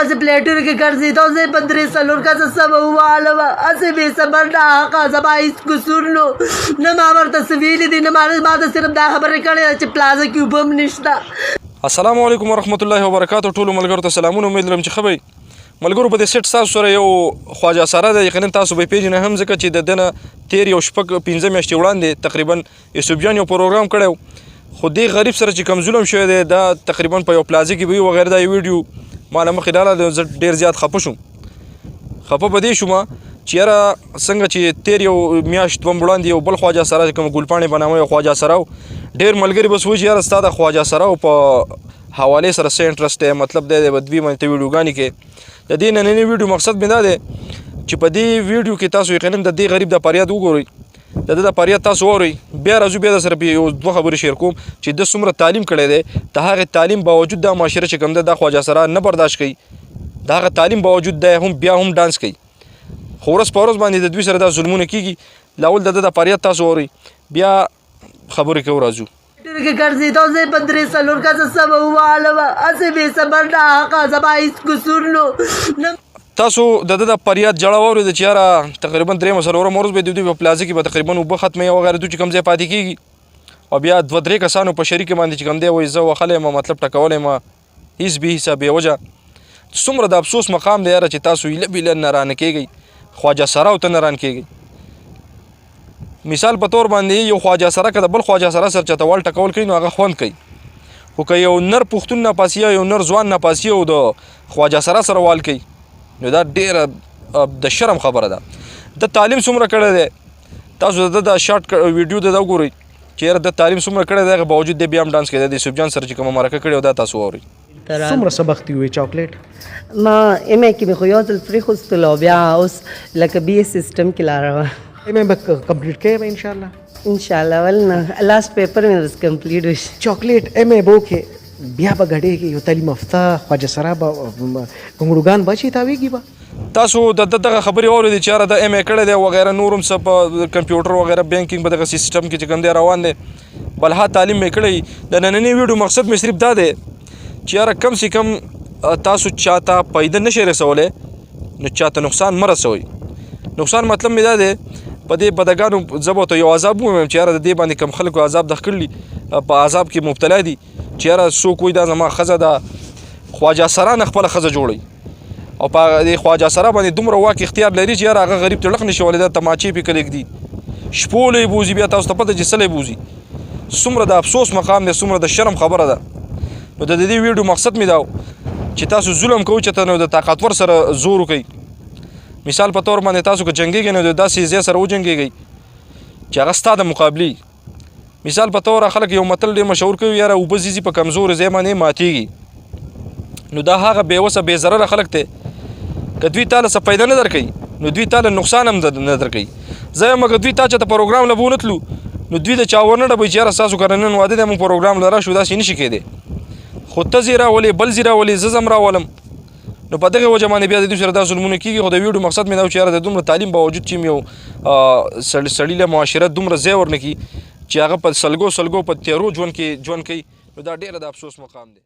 پسې پلیټونو کې ګرځېدو، زه یې په درې څلور کسه سمه ووهلم. هسې بې صبر ناحقه، زما هېڅ قصور نو نه، ما ورته څه ویلي دي نه، ما ته صرف دا خبره کړې ده چې پلازه کې اوبه هم نشته. السلام علیکم ورحمت الله وبرکاتو. ټولو ملګرو ته سلامونه، امید لرم چې ښه به. ملګرو، په دې سیټ تاسو سره یو خواجه سره دی، یقینا تاسو به پیژنئ هم، ځکه چې د دنه تیر یو شپږ پنځه میاشتې وړاندې تقریبا یوسف جان یو پروګرام کړی، خو دې غریب سره چې کوم ظلم شوی دی، دا تقریبا په یو پلازه کې به وغیره. دا ویډیو ما له مخې راغله، زه ډېر زیات خفه شوم. خفه په دې شوم چې یاره څنګه چې تیر یو میاشت دوم وړاندې یو بل خواجه سره کوم ګلپاڼې په نامه یو خواجه سره، ډېر ملګري بس وایي چې یاره ستا د خواجه سره په حواله سره څه انټرست دی، مطلب دی به دوی باندې ته ویډیوګانې کې. د دې نننۍ ویډیو مقصد مې دا دی چې په دې ویډیو کې تاسو یقینا د دې غریب د فریاد وګورئ، د ده د فریاد تاسو واورئ. بیا راځو، بیا د سره یو دوه خبرې شیر کوم چې د څومره تعلیم کړی دی، د هغې تعلیم باوجود دا معاشره چې کوم ده دا خواجه سره نه برداشت کوي. د هغه تعلیم باوجود دی هم بیا هم ډانس کوي، خو ورځ په ورځ باندې د دوی سره دا ظلمونه کیږي. لاول د ده د فریاد تاسو واورئ، بیا خبرې کوو، راځو. کې ګرځېدو، زه یې په درې څلور کسه سمه ووهلم. هسې بې صبر ناحقه، زما هېڅ قصور نو نه. تاسو د ده د فریاد ژړا واورېده چې یاره تقریبا درېیمه څلورمه ورځ به د دوی په پلازه کې به تقریبا اوبه ختمې وغیره، دوی چې کوم ځای پاتې کېږي او بیا دوه درې کسانو په شریکې باندې چې کوم دی وایي زه وهلی یم، مطلب ټکولی یم، هېڅ بې حساب بې وجه. څومره د افسوس مقام دی یاره چې تاسو ایله بیله نه رانه کېږئ، خواجه سراو ته نه رانه کېږئ. مثال په تور باندې یو خواجه سره که د بل خواجه سره سره چاته وال ټکول کوي نو هغه خوند کوي، خو که یو نر پښتون نه پاسي یو نر ځوان نه پاسي او د خواجه سره سره وال کوي نو دا ډېره د شرم خبره ده. د تعلیم څومره کړی دی، تاسو د ده شارټ ویډیو د دا وګورئ چې یاره د تعلیم څومره کړی دی، هغه باوجود دی بیا هم ډانس کوي. د یوسف جان سره چې کومه مرکه کړې او دا تاسو واورئ. څومره سبق دی وی چاکلیټ؟ ما ایم ای کې مې خو یو ځل پرېښوستلو او بیا اوس لکه بي اې سیسټم کې لاره وه. ایم ای به کمپلیټ کوې به انشاءالله؟ انشاءالله، ول نه، لاست پیپر مې بس کمپلیټ وشي. چاکلیټ ایم ای به وکړې، بیا به ګډېږي یو تعلیم یافته خواجه سرا به ګنګړوګان به چې تاویږي به. تاسو د دغه خبرې واورېدې چې یاره د ایم ای کړی دی وغیره، نور هم څه په کمپیوټر وغیره بینکینګ په دغه سیسټم کې چې کوم دی روان دی، بلها تعلیم مې کړی. د نننۍ ویډیو مقصد مې صرف دا دی چې یاره کم سې کم تاسو چاته پیدا نشئ رسولی نو چاته نقصان مه رسوئ. نقصان مطلب مې دا دی په دې بدګانو زه به ورته یو عذاب ووایم چې یاره د دې باندې کم خلکو عذاب د ښکړي په عذاب کې مبتلا دي چې یاره څوک وایي دا زما ښځه ده، خواجه سرا نه خپله ښځه جوړوي او په دې خواجه سرا باندې دومره واک اختیار لري چې یاره هغه غریب ته لق نشي ولی، دا تماچې پې کلې ږدي، شپو له یې بوځي، بیا تاسو ته پته چې څه له یې بوځي. څومره د افسوس مقام دی، څومره د شرم خبره ده. نو د دې ویډیو مقصد مې دا و چې تاسو ظلم کوئ چې ته نو د طاقتور سره زور وکئ. مثال په تور باندې تاسو که جنګېږئ نو د داسې ځای سره وجنګېږئ چې هغه ستا د مقابلې. مثال په تور خلک یو متل ډېر مشهور کوي، یاره اوبه ځي په کمزوري ځای باندې ماتېږي. نو دا هغه بې وسه بې ضرره خلک دی، که دوی تاله څه پیدا نه درکوي نو دوی تاله نقصان هم نه درکوي. زه یم که دوی تا چاته پروګرام له بونه تلو نو دوی د چا ورنه ډبوي چې یاره ستاسو کره نن واده دی، موږ پروګرام له راشو، داسې نه شي کېدی. خو ته ځې راولې، بل ځي راولې، زه ځم راولم. نو په دغه وجه باندې بیا د دوی سره دا ظلمونه کېږي. خو د ویډیو مقصد مې دا و چې یاره د دومره تعلیم باوجود چې یو سړي له معاشره دومره ځای ورنه کړي چې هغه په سلګو سلګو په تیرو ژوند کې ژوند کوي، نو دا ډېره د افسوس مقام دی.